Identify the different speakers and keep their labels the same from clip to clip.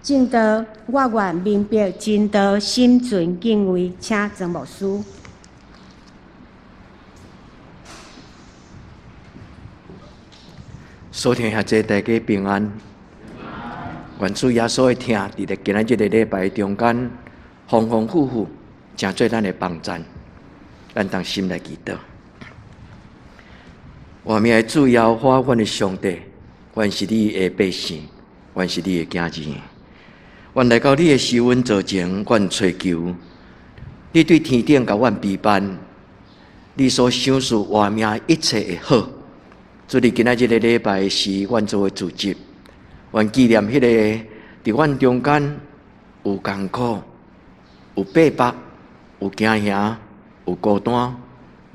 Speaker 1: 證道，我願明白真道，心存敬畏。請曾牧師。
Speaker 2: 所聽兄弟大家平安，願主耶穌的疼佇咧今仔這個禮拜中間，豐豐富富，成做咱的幫贊，咱同心來祈禱。活命的主耶和華，阮的上帝，阮是你的百姓，阮是你的囝兒。阮來到你的施恩座前，阮揣求你對天頂共阮備辦，你所賞賜活命一切的好。主，你今仔這個禮拜是阮做的主日，阮紀念彼個佇阮中間有艱苦、有逼迫、有驚嚇、有孤單，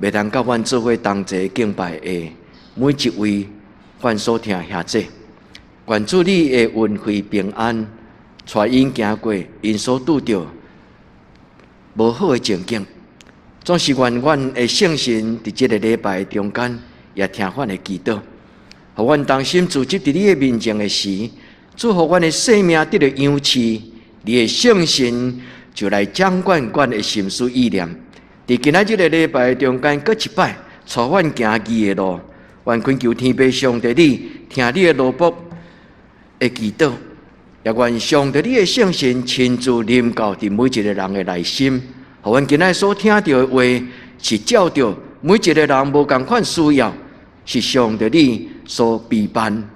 Speaker 2: 袂當佮阮做伙同齊敬拜的每一位，阮所疼兄弟。願主你的恩惠平安，帶𪜶行過𪜶所拄著無好的情景，總是願阮的聖神佇這個禮拜中間，也聽阮的祈禱，予阮同心聚集佇你的面前的時，主予阮的生命得著養飼，你的聖神就來掌管阮的心思意念。佇今仔這個禮拜中間，閣一擺帶阮行義的路，阮懇求天父上帝你聽你的奴僕的祈禱。也願上帝你的聖神親自臨到佇每一個人的內心，予阮今仔所聽著的話是照著每一個人無仝款需要，是上帝你所備辦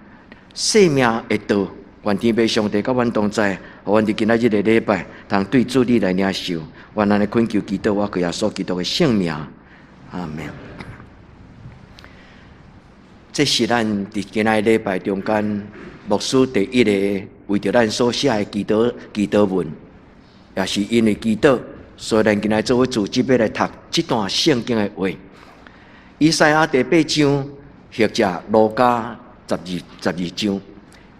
Speaker 2: 生命的道。願天父上帝佮阮同在，予阮佇今仔這個禮拜，通對主你來領受。願按呢懇求祈禱，我靠耶穌基督的聖名，阿們。這是咱佇今仔禮拜中間牧師第一个為著咱所寫的祈禱祈禱文，也是因為祈禱，所以咱今仔做伙組織欲來讀這段聖經的話。以賽亞第八章，或者路加十二章，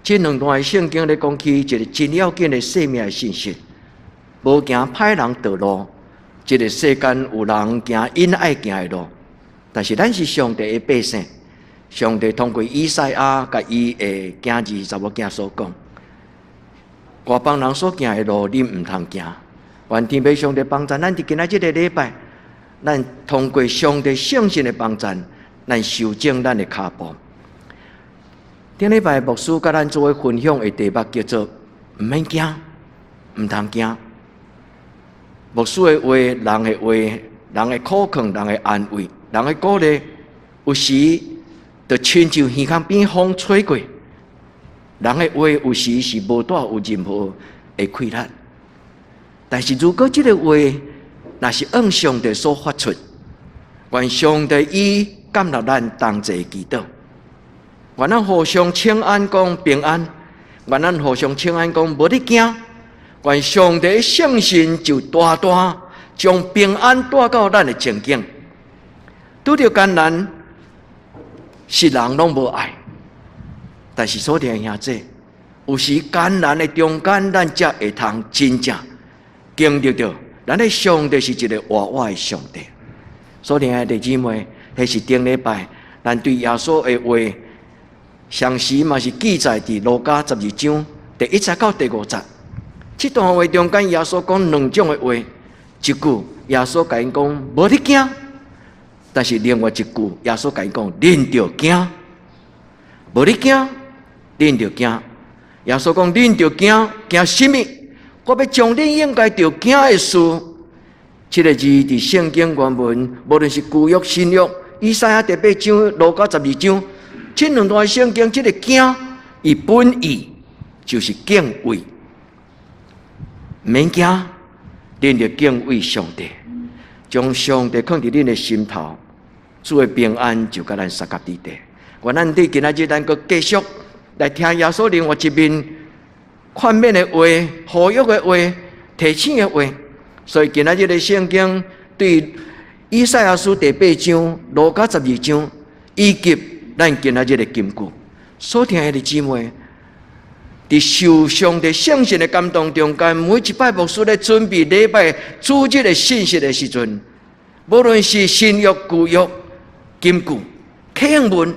Speaker 2: 這兩段的聖經咧講起一個真要緊的生命的信息。無行歹人道路，這个世間有人行𪜶愛行的路，但是咱是上帝的百姓。上帝通過以賽亞共伊的囝兒查某囝所講，外邦人所行的路，恁毋通行。願天父上帝幫助咱佇今仔這個禮拜，咱通過上帝聖神的幫助，咱修正咱的跤步。頂禮拜牧師佮咱做伙分享的題目叫做毋免驚，毋通驚。牧師的話，人的話，人的苦勸，人的安慰，人的鼓勵，有時就親像耳孔邊風吹過。人的話有時是無帶有任何的氣力，但是如果這個話若是按上帝所發出，願上帝伊感納咱同齊祈禱，願咱互相請安講平安，願咱互相請安講無咧驚，願上帝聖神就大大將平安帶到咱的情景。拄著艱難是人攏無愛，但是所聽兄弟，有時艱難的中間，咱才會通真正經歷著咱的上帝是一个活活的上帝。所聽的弟姊妹，彼是頂禮拜咱對耶穌的話，詳細嘛是記載佇路加十二章第一節到第五節。這段話中間，耶穌講兩種的話，一句耶穌共𪜶講無咧驚，但是另外一句耶穌共𪜶講恁著驚，無咧驚，恁著驚。耶穌講恁著驚，驚什麼？我欲將恁應該著驚的事。這个字佇聖經原文，無論是舊約、新約，以賽亞第八章、路加十二章，這兩段聖經，這个驚，伊本意就是敬畏。毋免驚，恁著敬畏上帝，將上帝囥佇恁的心頭，主的平安就佮咱相佮佇底。願咱佇今仔日，咱閣繼續來聽耶穌另外一面勸勉的話、呼籲的話、提醒的話。所以今仔日的聖經對以賽亞書第八章、路加十二章，以及咱今仔日的金句，所聽的姊妹，佇受上帝聖神的感動中間，每一擺牧師咧準備禮拜主日的信息的時陣，無論是新約、舊約、金句、啟應文、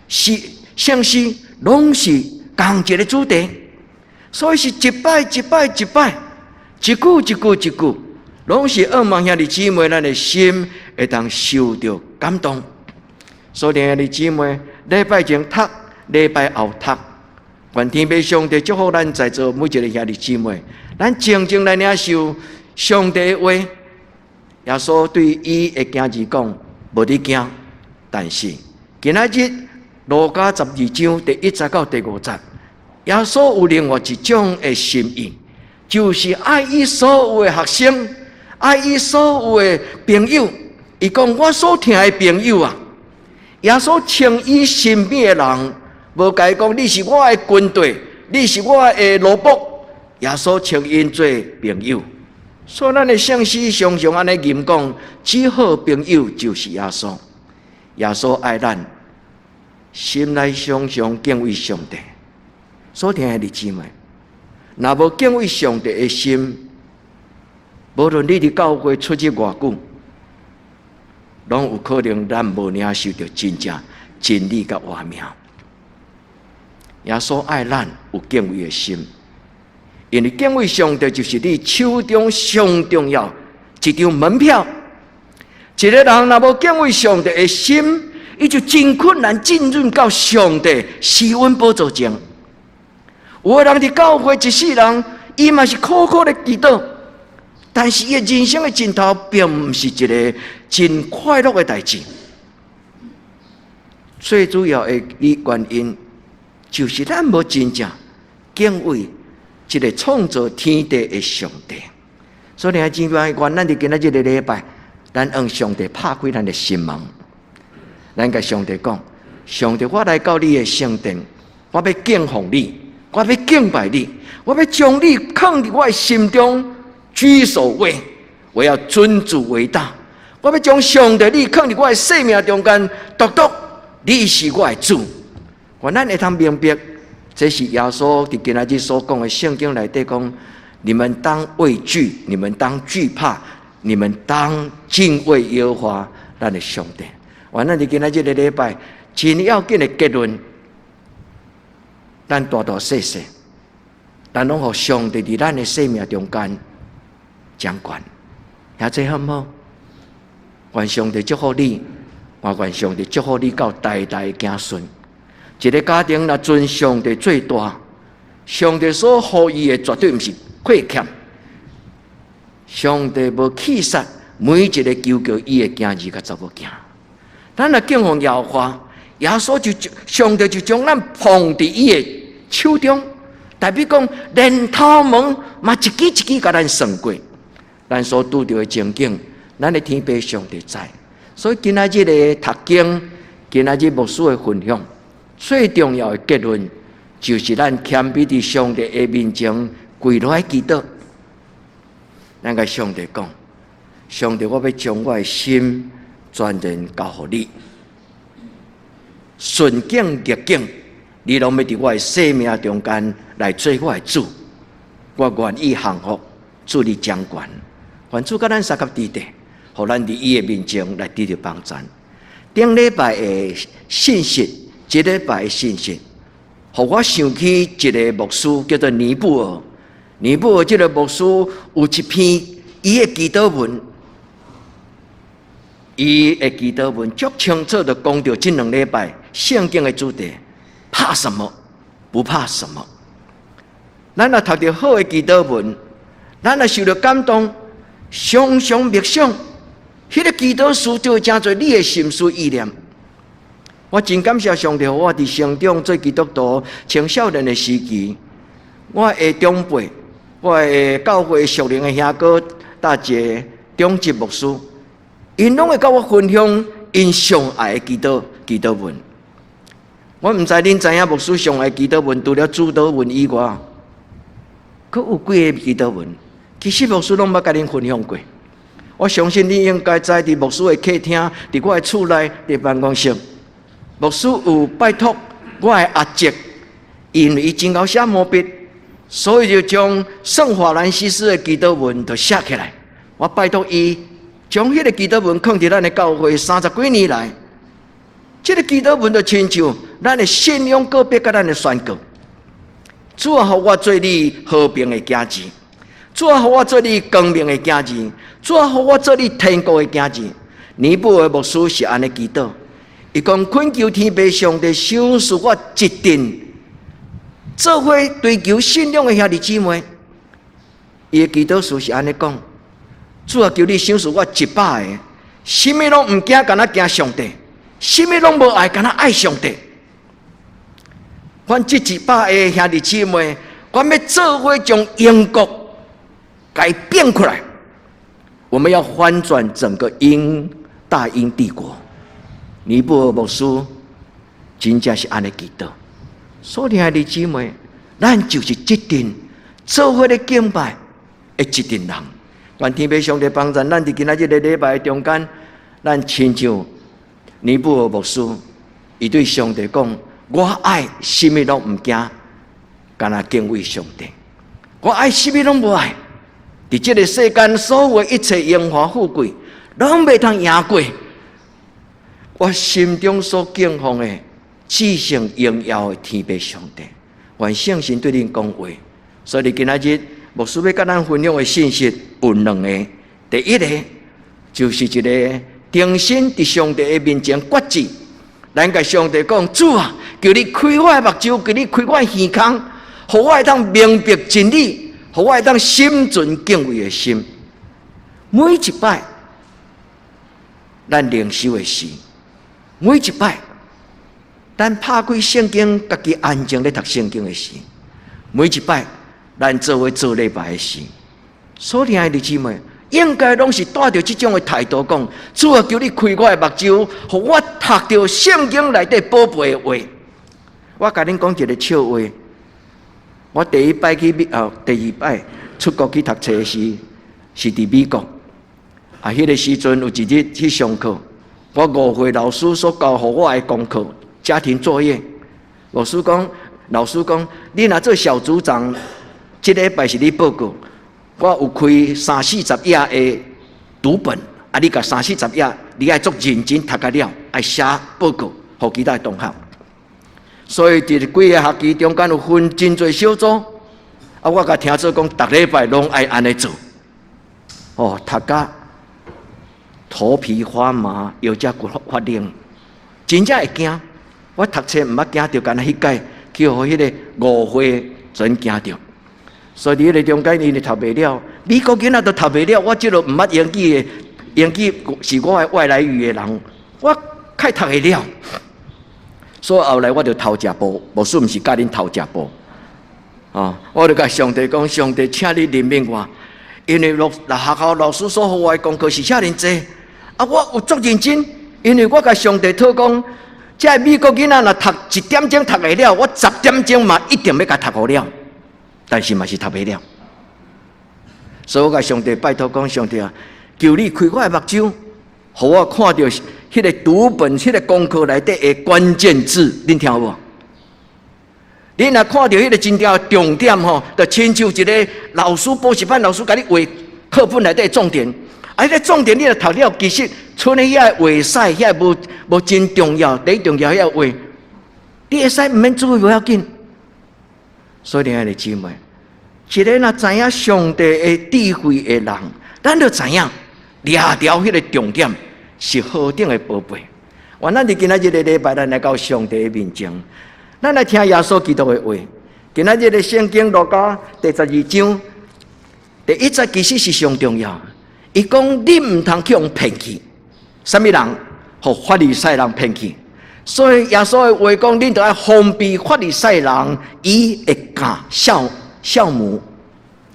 Speaker 2: 是聖詩，攏是仝一个主題。所以是一擺一擺一擺，一句一句一句，攏是向望兄弟姊妹，咱的心會當受著感動。所以兄弟姊妹，禮拜前讀，禮拜後讀，願天父上帝祝福咱在座每一个兄弟姊妹，咱靜靜來領受上帝的話。耶穌對伊的囝兒講：無你驚，但是今仔日路加12章第1節到第5節，耶穌有另外一種的心意，就是愛伊所有的學生，愛伊所有的朋友。伊講：我所疼的朋友啊，耶穌稱伊身邊的人，無共伊講你是我的軍隊，你是我的奴僕。耶穌稱𪜶做朋友。所以咱的聖詩常常按呢吟講，至好朋友就是耶穌。耶穌愛咱，心內常常敬畏上帝。所疼的弟姊妹，若無敬畏上帝的心，無論你佇教會出入偌久，攏有可能咱無領受著真正真理佮活命。耶穌愛咱有敬畏的心，因為敬畏上帝就是你手中上重要一張門票。一個人若無敬畏上帝的心，伊就真困難進入到上帝施恩寶座前。有的人佇教會一世人，伊嘛是苦苦咧祈禱，但是伊的人生的盡頭，並毋是一个真快樂的代誌。最主要的原因，就是咱無真正敬畏這個創造天地的上帝。所以，兄弟姊妹，願咱佇今仔這个禮拜，咱向上帝拍開咱的心門，咱共上帝講：上帝，我來到你的聖殿，我欲敬奉你，我欲敬拜你，我欲將你囥佇我的心中居首位，我要尊主為大，我欲將上帝你囥佇我的生命中間，獨獨你是我的主。願咱會通明白，這是耶穌佇今仔日所講的聖經內底講：你們當畏懼，你們當懼怕，你們當敬畏耶和華咱的上帝。願咱佇今仔這个禮拜，真要緊的結論，咱大大細細，咱攏予上帝佇咱的生命中間掌權，遐這好毋好？願上帝祝福你，我願上帝祝福你到代代子孫。一个家庭若尊上帝做大，上帝所予伊的絕對毋是虧欠。上帝無棄殺每一个求告伊的囝兒佮查某囝。咱若敬奉耶和華，耶穌就上帝就將咱捧佇伊的手中，代表講連頭毛嘛一支一支共咱算過。咱所拄著的情景，咱的天父上帝知。所以今仔日的讀經，今仔日牧師的分享，最重要的結論，就是咱謙卑佇上帝的面前跪落來祈禱。咱共上帝講：上帝，我欲將我的心全然交予你，順境逆境，你攏欲佇我的生命中間來做我的主，我願意降服，主你掌權，願主佮咱相佮佇咧，予咱佇伊的面前來得著幫贊。頂禮拜的信息，這禮拜的信息，予我想起一个牧師叫做尼布爾。尼布爾這个牧師有一篇伊的祈禱文，伊的祈禱文足清楚的講著這兩禮拜聖經的主題：怕什麼？不怕什麼？咱若讀著好的祈禱文，咱若受著感動，常常默想，彼个祈禱詞就會成做你的心思意念。我真感謝上帝，予我佇成長做基督徒青少年的時期，我的長輩，我的教會屬靈的兄哥大姐長執牧師，𪜶攏會佮我分享𪜶上愛的祈禱文。我毋知恁知影牧師上愛祈禱文，除了主禱文以外，閣有幾个祈禱文？其實牧師攏捌共恁分享過。我相信你應該知，佇牧師的客廳，佇我的厝內，佇辦公室，牧師有拜託我的阿叔，因為伊真𠢕寫毛筆，所以就將聖法蘭西斯的祈禱文就寫起來。我拜託伊將彼个祈禱文囥佇咱的教會三十幾年來，這个祈禱文就親像咱的信仰告白佮咱的宣告。主啊，予我做你和平的囝兒；主啊，予我做你光明的囝兒；主啊，予我做你天國的囝兒。尼布爾牧師是按呢祈禱，伊講懇求天父上帝賞賜我一陣做伙追求信仰的兄弟姊妹。伊的祈禱詞是按呢講：主啊，求你賞賜我100個，啥物攏毋驚，干焦驚上帝；啥物攏無愛，干焦愛上帝。阮這100個兄弟姊妹，阮欲做伙將英國共變過來。我們要翻轉整個大英帝國。尼布爾牧師真正是按呢祈禱。所以兄弟姊妹，咱就是這陣做伙咧敬拜的一陣人。願天父上帝幫助咱，佇今仔日個禮拜中間，咱親像尼布爾牧師，伊對上帝講：我愛啥物攏毋驚，干焦敬畏上帝。我愛啥物攏無愛，佇這個世間所有的一切榮華富貴，攏袂通贏過我心中所敬奉的至聖榮耀的天父上帝。願聖神對恁講話。所以今仔日牧師欲佮咱分享的信息有兩個，第一個就是一個重新佇上帝的面前決志，咱共上帝講：主啊，求你開我的目睭，求你開我的耳孔，予我會當明白真理，予我會當心存敬畏的心。每一擺咱靈修的時，每一擺咱拍開聖經，家己安靜咧讀聖經的時，每一擺咱做伙做禮拜的時，所以兄弟姊妹，應該攏是帶著這種的態度講：主啊，求你開我的目睭，予我讀著聖經內底寶貝的話。我共恁講一個笑話。我第一擺去美，哦，第二擺出國去讀冊時，是佇美國。啊，彼個時陣有一日去上課，我誤會老師所交予我的功課，家庭作業。老師講，你若做小組長，這禮拜是你報告。我有開三四十頁的讀本，啊，你共三四十頁，你愛足認真讀甲了，愛寫報告，予其他同學。所以佇幾個學期中間有分真濟小組，啊，我共聽做講，逐禮拜攏愛按呢做。哦，讀甲頭皮發麻，腰脊骨發冷，真正會驚。我讀冊毋捌驚著，干焦彼擺去予彼個誤會全驚著。所以佇彼個中間，𪜶就讀袂了。美國囡仔都讀袂了，我這個毋捌英語的，英語是我的外來語的人，我較讀會了。所以後來我就偷食步，牧師毋是教恁偷食步，哦，我就共上帝講：上帝，請你憐憫我，因為學校老師所予我的功課是遮爾濟，啊，我有足認真，因為我共上帝禱講，這美國囡仔若讀一點鐘讀會了，我10點鐘嘛一定欲共讀予了，但是嘛是讀袂了。所以我共上帝拜託講：上帝啊，求你開我的目睭，予我看著彼個讀本、彼個功課內底的關鍵字，恁聽有無？恁若看著彼個真正重點吼，就親像一個老師補習班老師共你畫課本內底的重點，啊，彼個重點你若讀了，其實賰遐個話使，遐個無真重要，第一重要遐個話，你會使毋免注意無要緊。所以，親愛的姊妹，一個若知影上帝的智慧的人，咱就知影掠著彼個重點是何等的寶貝。願咱佇今仔日個禮拜，咱來到上帝的面前，咱來聽耶穌基督的話。今仔日的聖經路加第12章第一節，其實是上重要。伊講你毋通去予人騙去，啥物人？予法利賽人騙去。所以耶穌的話講，恁著愛防備法利賽人，伊的酵酵母。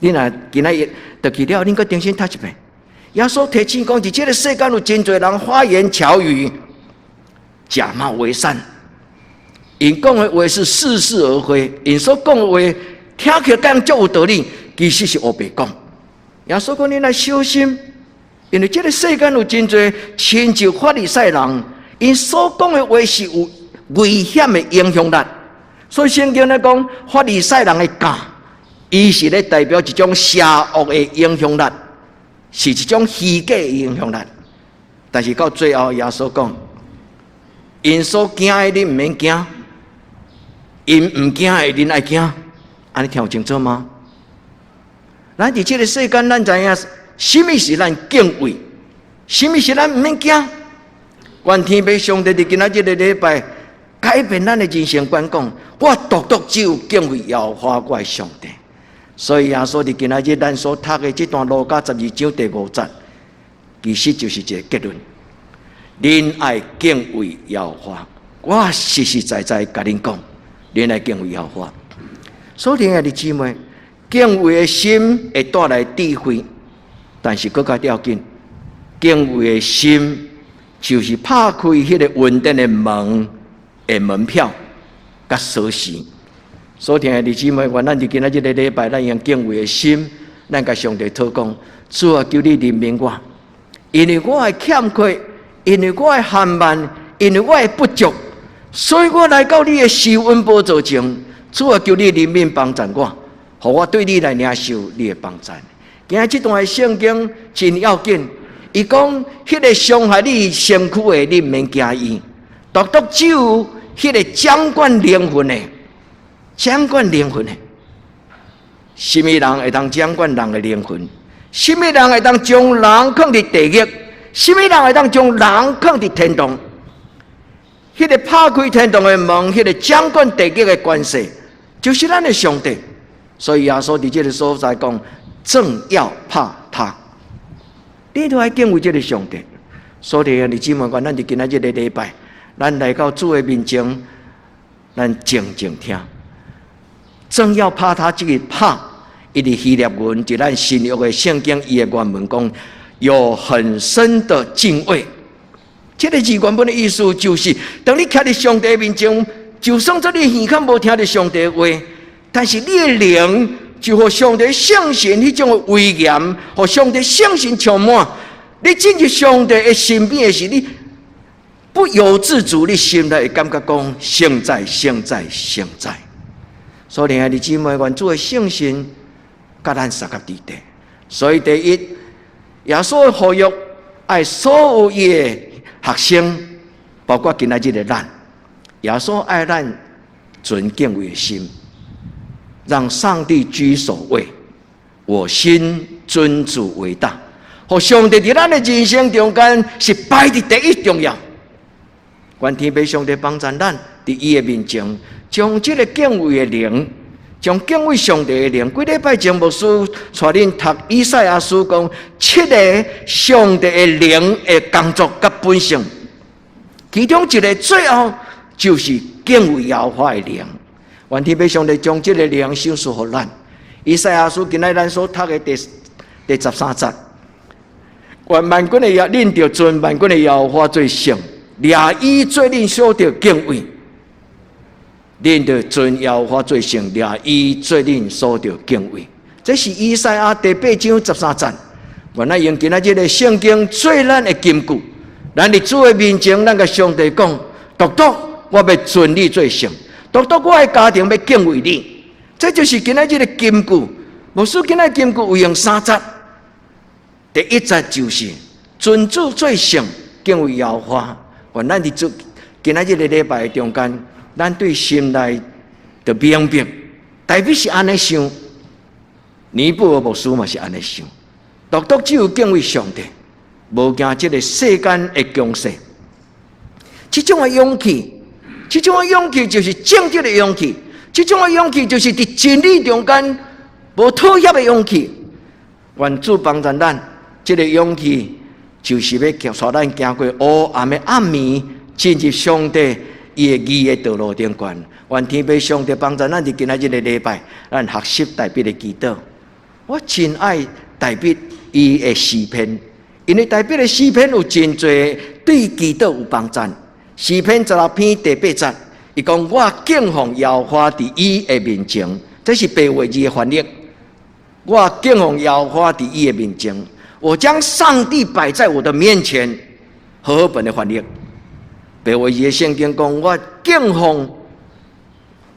Speaker 2: 恁若今仔日轉去了，恁閣重新讀一遍。耶穌提醒講，佇這個世間有真濟人花言巧語、假冒為善。𪜶講的話是似是而非，𪜶所講的話聽起來敢足有道理，其實是烏白講。耶穌講，恁愛小心，因為這個世間有真濟親像法利賽人，𪜶所講的話是有危險的影響力。所以聖經咧講，法利賽人的酵，伊是咧代表一種邪惡的影響力，是一種虛假的影響力。但是到最後，耶穌講，𪜶所驚的恁毋免驚，𪜶毋驚的恁愛驚。按呢聽有清楚嗎？咱佇這个世間，咱知影啥物是咱敬畏，啥物是咱毋免驚。願天父上帝佇今仔這个禮拜改變咱的人生觀，講我獨獨只有敬畏耶和華我的上帝。所以耶穌佇今仔日咱所讀的這段路加12章第5節，其實就是一个結論：恁愛敬畏耶和華。我實實在在共恁講，恁愛敬畏耶和華。所以，親愛的姊妹，敬畏的心會帶來智慧，但是閣較要緊，敬畏的心就是拍開彼个恩典的門的門票佮鎖匙。所以，親愛的姊妹，願咱佇今仔這个禮拜，咱用敬畏的心，咱共上帝禱講：主啊，求你憐憫我，因為我的欠缺，因為我的傲慢，因為我的不足，所以我來到你的施恩寶座前。主啊，求你憐憫幫贊我，予我對你來領受你的幫贊。今仔這段的聖經真要緊，伊講彼个傷害你身軀的，你毋免驚伊；獨獨只有彼个掌管靈魂的，掌管靈魂的，啥物人會當掌管人的靈魂？啥物人會當將人囥佇地獄？啥物人會當將人囥佇天堂？彼个拍開天堂的門，彼个掌管地獄的權勢，就是咱的上帝。所以耶穌佇這个所在講，正要怕他，你都愛敬畏這个上帝。所以兄弟姊妹，願咱佇今仔這个禮拜，咱來到主的面前，咱靜靜聽。正要怕他，這个怕，伊佇希臘文，佇咱新約的聖經，伊的原文講有很深的敬畏。這个字原本的意思就是，當你徛佇上帝面前，就算做你耳孔無聽著上帝話，但是你的靈就予上帝聖神彼種的威嚴，予上帝聖神充滿。你進入上帝的身邊的時，你不由自主，你心內會感覺講聖哉、聖哉、聖哉。所以，親愛的姊妹，願主的聖神佮咱相佮佇咧。所以，第一，耶穌呼籲愛所有伊的學生，包括今仔日的咱，耶穌愛咱存敬畏的心，讓上帝居首位，我心尊主為大，予上帝佇咱的人生中間是擺佇第一重要。願天父上帝幫助咱，佇伊的面前，將這个敬畏的靈，將敬畏上帝的靈。幾禮拜前牧師帶恁讀以賽亞書講七个上帝的靈的工作佮本性，其中一个最後就是敬畏耶和華的靈。願天父上帝將這个靈賞賜予咱。以賽亞書今仔咱所讀的第13節，願萬軍的耶，恁著尊萬軍的耶和華做聖，掠伊做恁所著敬畏。恁著尊耶和華做聖，掠伊做恁所著敬畏。這是以賽亞第8章13節。願咱用今仔這个聖經做咱的根據。咱佇主的面前，咱共上帝講：獨獨我欲尊你做聖，獨獨我的家庭欲敬畏你。這就是今仔這个金句。牧師今仔金句有用三節。第一節就是尊主做聖，敬畏耶和華。願咱佇主今仔這个禮拜中間，咱對心內就明白，大衛是按呢想，尼布爾牧師嘛是按呢想，獨獨只有敬畏上帝，無驚這个世間的強勢。這種的勇氣，這種的勇氣就是正直的勇氣，這種的勇氣就是佇真理中間無妥協的勇氣。願主幫助咱，這个勇氣就是欲帶咱行過黑暗的暗暝，進入上帝伊的義的道路頂懸。願天父上帝幫助咱佇今仔這个禮拜，咱學習大衛的祈禱。我真愛大衛伊的詩篇，因為大衛的詩篇有真濟對祈禱有幫助。詩篇16篇第8節，伊講我敬奉耶和華佇伊的面前，這是白話字的翻譯。我敬奉耶和華佇伊的面前，我將上帝擺在我的面前。和合本的翻譯，白話字的聖經講我敬奉，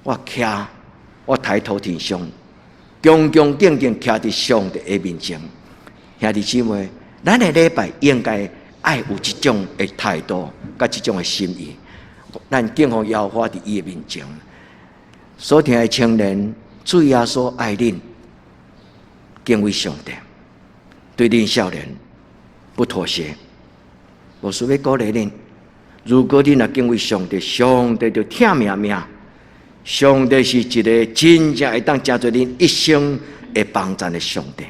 Speaker 2: 我徛，我抬頭挺胸，恭恭敬敬徛佇上帝的面前。兄弟姊妹，咱的禮拜應該愛有這種的態度，佮這種的心意。咱敬奉耶和華佇伊的面前。所聽的青年，主耶穌愛恁，敬畏上帝，對恁少年不妥協。牧師欲鼓勵恁，如果恁若敬畏上帝，上帝就疼命命。上帝是一个真正會當成就恁一生會幫贊的上帝。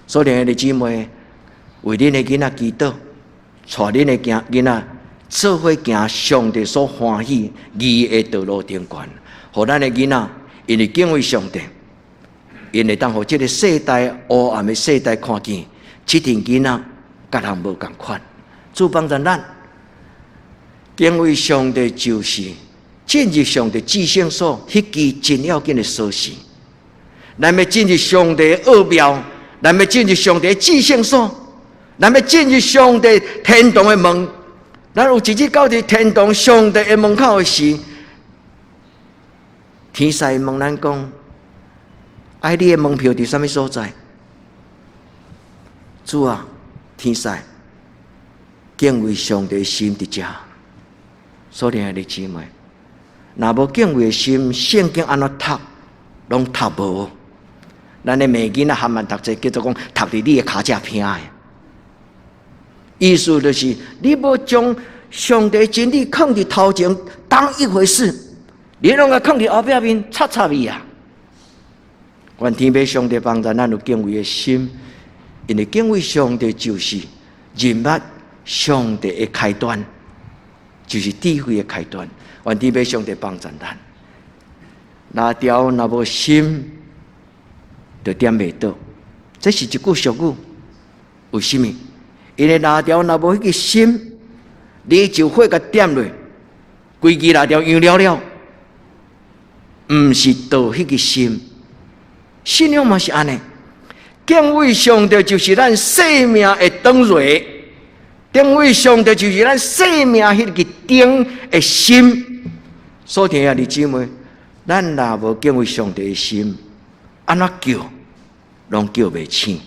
Speaker 2: 所以，兄弟姊妹，為恁的囡仔祈禱，帶恁的囡仔做伙行上帝所歡喜義的道路頂懸，予咱的囡仔因為敬畏上帝，𪜶會當予這个世代黑暗的世代看見，這陣囡仔佮人無仝款。主幫助咱，敬畏上帝就是進入上帝至聖所，彼支真要緊的鎖匙。咱欲進入上帝的奧妙，咱欲進入上帝至聖所，咱欲進入上帝天堂的門。咱有一日到佇天堂上帝的門口的時，天使問咱講：愛你的門票佇啥物所在？主啊，天使，敬畏上帝的心佇遮。所以兄弟姊妹，若無敬畏的心，聖經按怎讀，攏讀無。咱的罵囡仔含慢讀冊，叫做講讀佇你的跤脊坪的。意思就是你無將上帝真理囥佇頭前當一回事，你攏共囥佇後壁面插插伊啊！願天父上帝幫助咱有敬畏的心，因為敬畏上帝就是認捌上帝的開端，就是智慧的開端。願天父上帝幫助咱。蠟燭若無心，就點袂著。這是一句俗語，為啥物？因為蠟燭若無彼個心，你就火共點落，規支蠟燭溶了了，毋是著彼個心。信仰嘛是按呢，敬畏上帝就是咱生命的燈蕊，敬畏上帝就是咱生命彼個燈的心。所以兄弟姊妹，咱若無敬畏上帝的心，按怎叫，攏叫袂醒。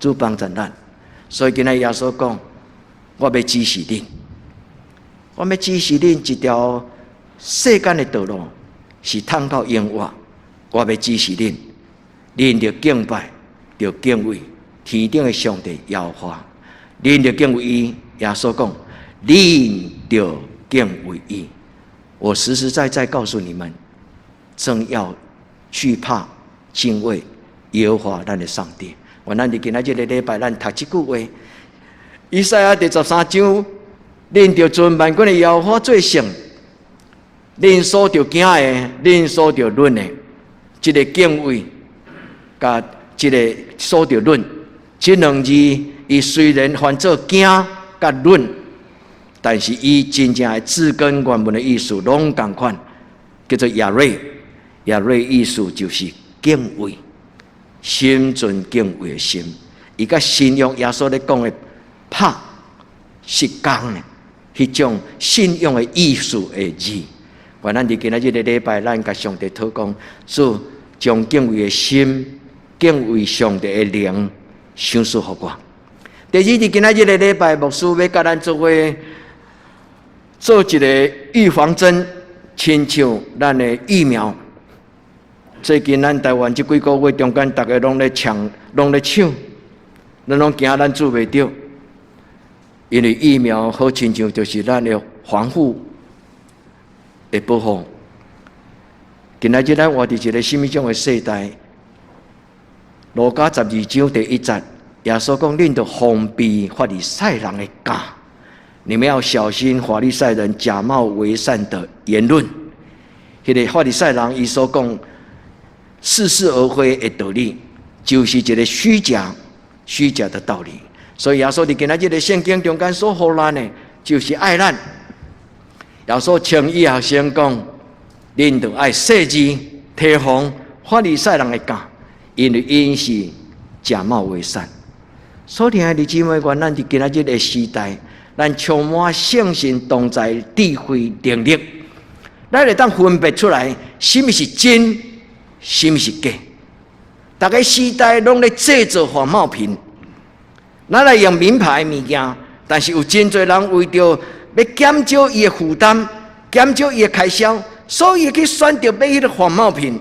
Speaker 2: 主幫助咱。所以今仔耶穌講，我欲指示恁，我欲指示恁一條世間的道路是通到永活。我欲指示恁，恁著敬拜，著敬畏天頂的上帝耶和華，恁著敬畏伊。耶穌講，恁著敬畏伊。我實實在在告訴你們，正要懼怕敬畏耶和華咱的上帝。願咱佇今仔這個禮拜，咱讀這句話。以賽亞第十三章，恁著尊萬軍的耶和華做聖，恁所著驚的，恁所著忍的，這个敬畏，佮這个所著忍，這兩字，伊雖然翻做驚佮忍，但是伊真正的字根原文的意思攏仝款，叫做亞瑞，亞瑞意思就是敬畏，心存敬畏的心。伊佮信仰耶穌咧講的怕是仝的，彼種信仰的意思的字。願咱佇今仔這个禮拜，咱共上帝禱告，主將敬畏的心、敬畏上帝的靈，賞賜予我。第二，佇今仔這个禮拜，牧師欲佮咱做伙做一个預防針，親像咱的疫苗。最近咱台灣這幾個月中間，逐家攏咧搶，攏咧搶，咱攏驚咱注袂著，因為疫苗好親像就是咱的防護的保護。今仔日咱活佇一个啥物種的世代？路加十二章第一節，耶穌講：恁著防備法利賽人的教，你們要小心法利賽人假冒為善的言論。彼个法利賽人伊所講似是而非的道理，就是一个虛假、虛假的道理。所以耶穌佇今仔這个聖經中間所予咱的，就是愛咱。耶穌請伊學生講：恁著愛細緻提防法利賽人的教，因為𪜶是假冒為善。所以兄弟姊妹，願咱佇今仔這个時代，咱充滿聖神同在智慧能力，咱會當分別出來，啥物是真，啥物是假。逐个時代攏咧製造仿冒品，咱來用名牌物件，但是有真濟人為著欲減少伊的負擔，減少伊的開銷，所以去選擇買彼个仿冒品。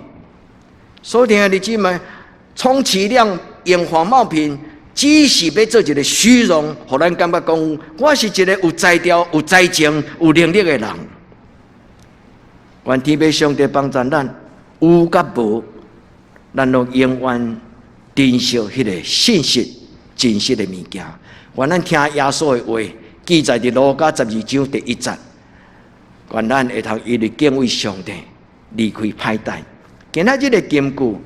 Speaker 2: 所以兄弟姊妹，充其量用仿冒品，只是欲做一个虛榮，予咱感覺講，我是一個有才調、有才情、有能力的人。願天父上帝幫助咱，有佮無，咱攏永遠珍惜彼个信實、真實的物件。願咱聽耶穌的話，記載佇路加12章第1節。願咱會通一直敬畏上帝，離開歹代。今仔日的金句，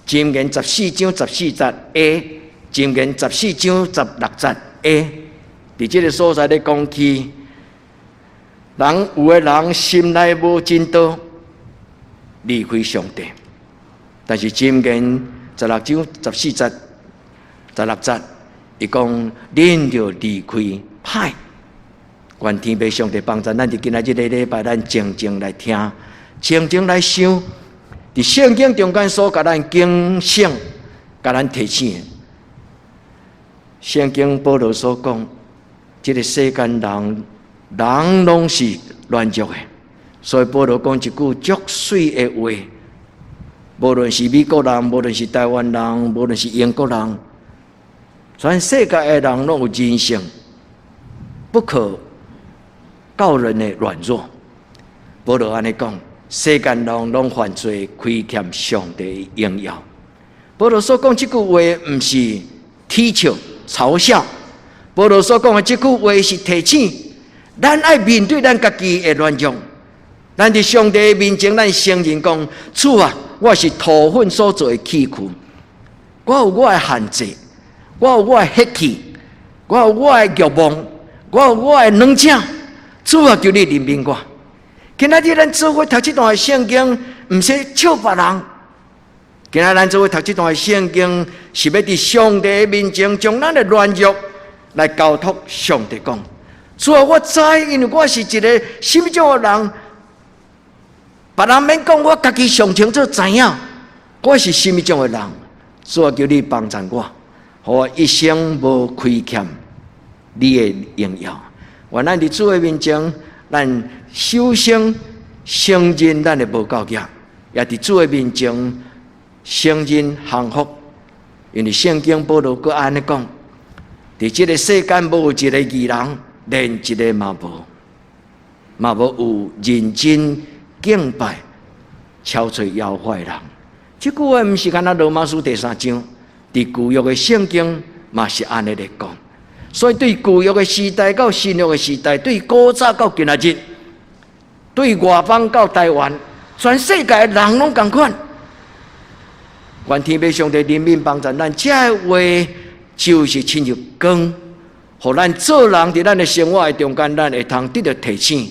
Speaker 2: 箴言14章14節 A，箴言14章16節 A，佇這个所在咧講起，人有的人心內無真道，離開上帝。但是箴言16章14節、16節，伊講恁著離開歹。願天父上帝幫助咱，佇今仔日个禮拜，咱靜靜來聽，靜靜來想，佇聖經中間所共咱警醒、共咱提醒的。聖經保羅所講，這个世間人，人攏是軟弱的，所以保羅講一句足媠的話。無論是美國人，無論是台灣人，無論是英國人，全世界的人攏有人性，不可告人的軟弱。保羅按呢講，世間人攏犯罪，虧欠上帝的榮耀。保羅所講這句話，毋是恥笑、嘲笑。保羅所講的這句話是提醒，咱愛面對咱家己的軟弱。咱佇上帝面前，咱承認講：主啊，我是土粉所做的器具，我有我的限制，我有我的血氣，我有我的慾望，我有我的軟弱。主啊，求你憐憫我。今仔日咱做伙讀這段的聖經，毋是笑別人。今仔咱做伙讀這段的聖經，是欲佇上帝面前將咱的軟弱來交託上帝講。主啊，我知，因為我是一个啥物種的人。別人免講，我家己上清楚知影，我是啥物種的人。主啊，求你幫助我，予我一生無虧欠你的榮耀。願咱佇主的面前，咱首先承認咱的無夠額，也佇主的面前承認降服。因為聖經保羅閣按呢講，佇這个世間無一个義人，連一个嘛無，嘛無有認真敬拜、朝揣耶和華的人。這句話毋是干焦羅馬書第三章，佇舊約的聖經嘛是按呢咧講。所以對舊約的時代到新約的時代，對古早到今仔日，對外邦到台灣，全世界的人攏仝款。願天父上帝憐憫幫助咱，這个話就是親像光，予咱做人佇咱的生活的中間，咱會通得著提醒。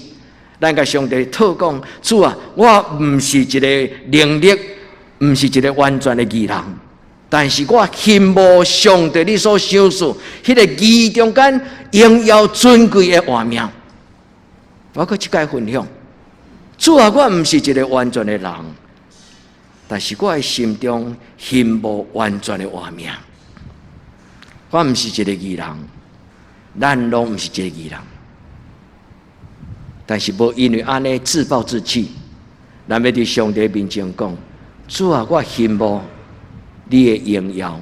Speaker 2: 咱共上帝討講，主啊，我毋是一个能力，毋是一个完全的義人，但是我羨慕上帝你所賞賜，彼个義中間榮耀尊貴的活命。我閣這擺分享，主啊，我毋是一个完全的人，但是我的心中羨慕完全的活命。我毋是一个義人，咱攏毋是一个義人。但是無因為按呢自暴自棄，咱欲佇上帝面前講：主啊，我羨慕你的榮耀，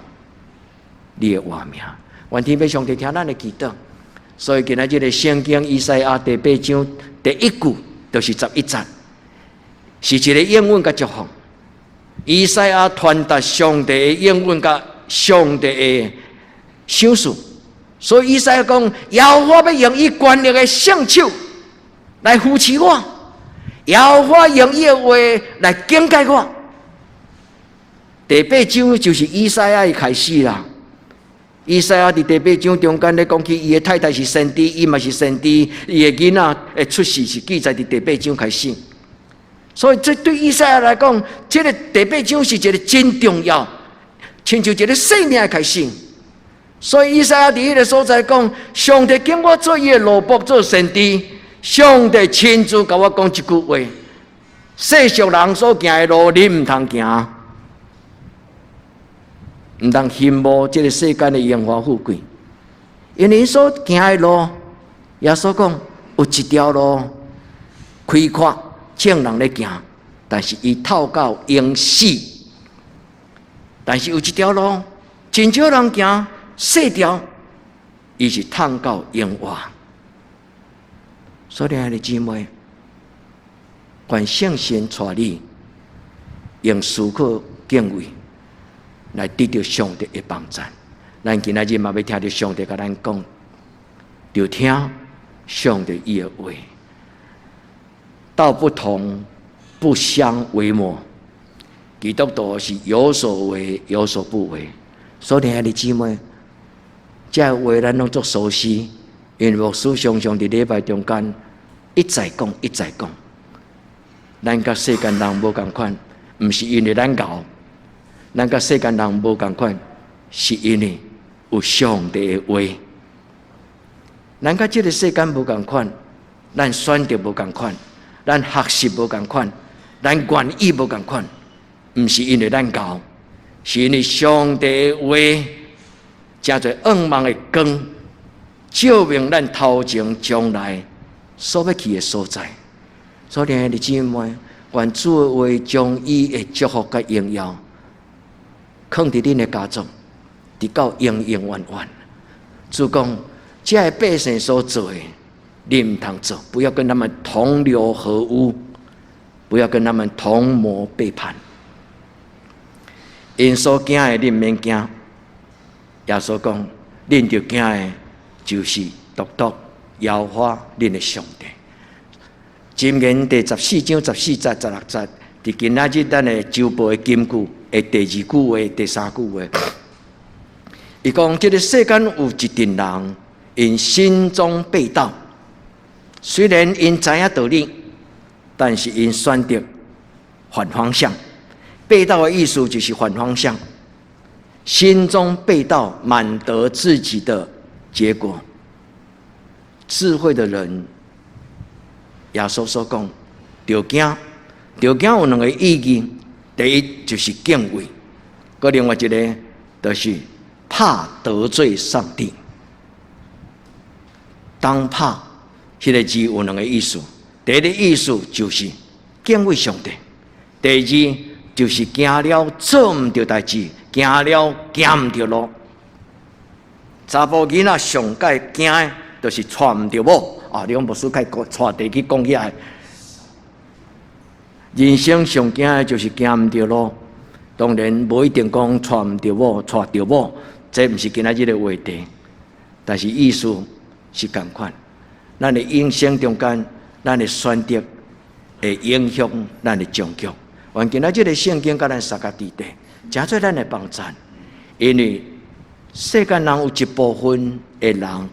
Speaker 2: 你的活命。願天父上帝聽咱的祈禱。所以今仔這个聖經以賽亞第八章第一句就是11節，是一个應允佮祝福。以賽亞傳達上帝的應允佮上帝的賞賜，所以以賽亞講：耶和華欲用伊權力的聖手來扶持我，耶和華用伊的話來警戒我。第八章就是以賽亞的開始啦。以賽亞佇第八章中間咧講起，伊的太太是先知，伊嘛是先知，伊的囡仔的出世是記載佇第八章開始。所以這對以賽亞來講，這个第八章是一个真重要，親像一个生命的開始。所以以賽亞佇彼个所在講，上帝揀我做伊的奴僕，做先知。上帝親自共我講一句話：世俗人所行的路，你毋通行，毋通羨慕這个世間的榮華富貴，因為𪜶所行的路，耶穌講有一條路開闊，眾人咧行，但是伊透到永死。但是有一條路，真少人行，細條，伊是通到永活。所以，兄弟姊妹，願聖神帶你用思考敬畏來得著上帝的幫贊。咱今仔日嘛欲聽著上帝共咱講，著聽上帝伊的話。道不同，不相為謀。基督徒是有所為，有所不為。所以，兄弟姊妹，這個話咱攏足熟悉，因為牧師常常佇禮拜中間一再講，一再講。咱佮世間人無仝款，毋是因為咱𠢕，咱佮世間人無仝款，是因為有上帝的話。咱佮這个世間無仝款，咱選擇無仝款，咱學習無仝款，咱願意無仝款，毋是因為咱𠢕，是因為上帝的話，誠濟向望的光，照明咱頭前將來所欲去的所在。所以，兄弟姊妹，願主的話將伊的祝福佮榮耀，囥佇恁的家族，直到永永遠遠。主講，這个百姓所做的，你毋通做，不要跟他們同流合污，不要跟他們同謀背叛。𪜶所驚的，恁免驚。耶穌講，恁著驚的，就是獨獨耶和華恁的上帝。箴言第14章14節、16節，佇今仔日咱的週報的金句的第二句話、第三句話，伊講：這个世間有一陣人，𪜶心中背道，雖然𪜶知影道理，但是𪜶選擇反方向。背道的意思就是反方向，心中背道，滿得自己的結果。智慧的人，耶穌所講，著驚，著驚有兩个意義。第一就是敬畏，閣另外一个就是怕得罪上帝。當怕，彼个字有兩个意思。第一个意思就是敬畏上帝，第二就是驚了做毋著代誌，驚了行毋著路。查埔囡仔上蓋驚的，就是娶毋著某啊！你講牧師開帶地去講起來，人生上驚的就是行毋著路。當然無一定講娶毋著某，娶著某，這毋是今仔日的話題。但是意思是仝款，咱的人生中間，咱的選擇會影響咱的終局。願今仔這个聖經共咱相佮佇底，誠做咱的幫贊。因為世間人有一部分的人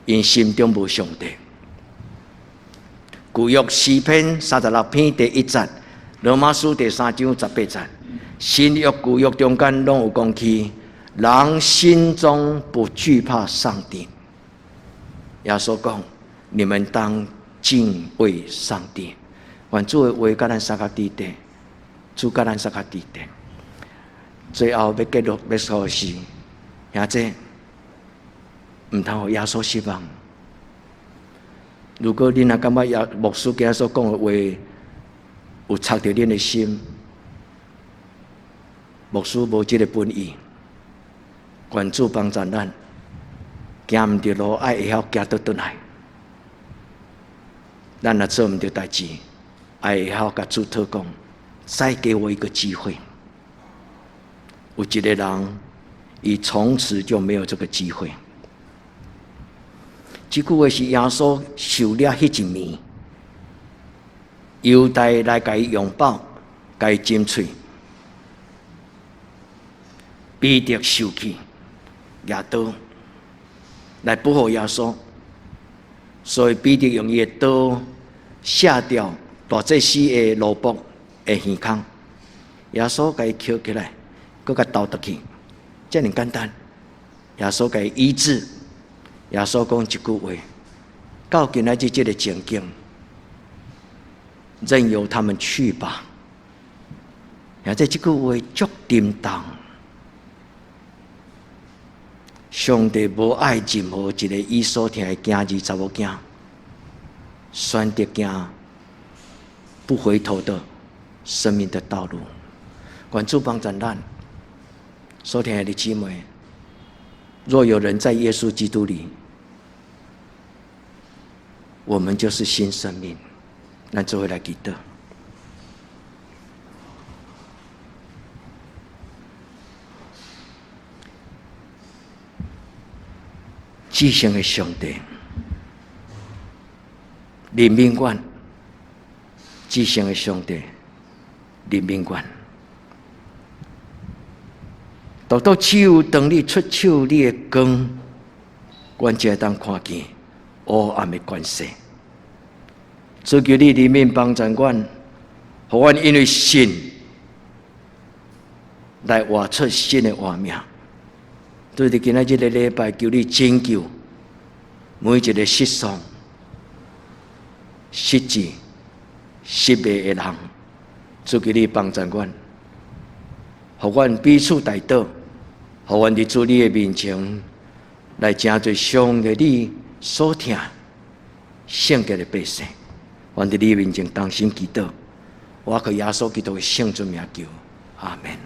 Speaker 2: ，𪜶心中無上帝。舊約詩篇36篇第1節，羅馬書第3章18節，新約舊約中間攏有講起，人心中不懼怕上帝。耶穌講：你們當敬畏上帝。願主的話佮咱相佮佇底，主佮咱相佮佇底。最後欲結束欲說的是，兄弟，毋通予耶穌失望。如果恁若感覺耶牧師今仔所講的話有插著恁的心，牧師無這个本意，願主幫助咱，行毋著路，愛會曉行倒轉來。咱若做毋著代誌，愛會曉共主禱告，再給我一個機會。有一个人，伊從此就沒有這個機會。這句話是耶穌受掠彼一暝，猶大來共伊擁抱，共伊親喙，彼得受氣，舉刀來保護耶穌，所以彼得用伊的刀射掉大祭司的奴僕的耳孔，耶穌共伊抾起來，閣共投轉去，遮爾簡單。耶穌共伊醫治，耶穌講一句話，到今仔日這个情景，任由他們去吧。而這這句話足沉重。上帝無愛任何一个伊所疼的囝兒查某囝，選擇行不回頭的生命的道路。願主幫助咱，所疼愛的姊妹，若有人在耶穌基督裡，我們就是新生命。咱做伙來祈禱。至聖的上帝，憐憫阮；至聖的上帝，憐憫阮。獨獨只有當你出手，你的光，阮才會當看見黑暗的權勢。主求你憐憫幫助阮，予阮因為信來活出新的活命。對佇今仔這個禮拜，求你拯救每一個失喪、失志、失迷的人。主求你幫助阮，予阮彼此代禱，予阮佇主你的面前來成做上帝你所疼聖潔的百姓。阮佇你面前同心祈禱，我靠耶穌基督的聖尊名求，阿門。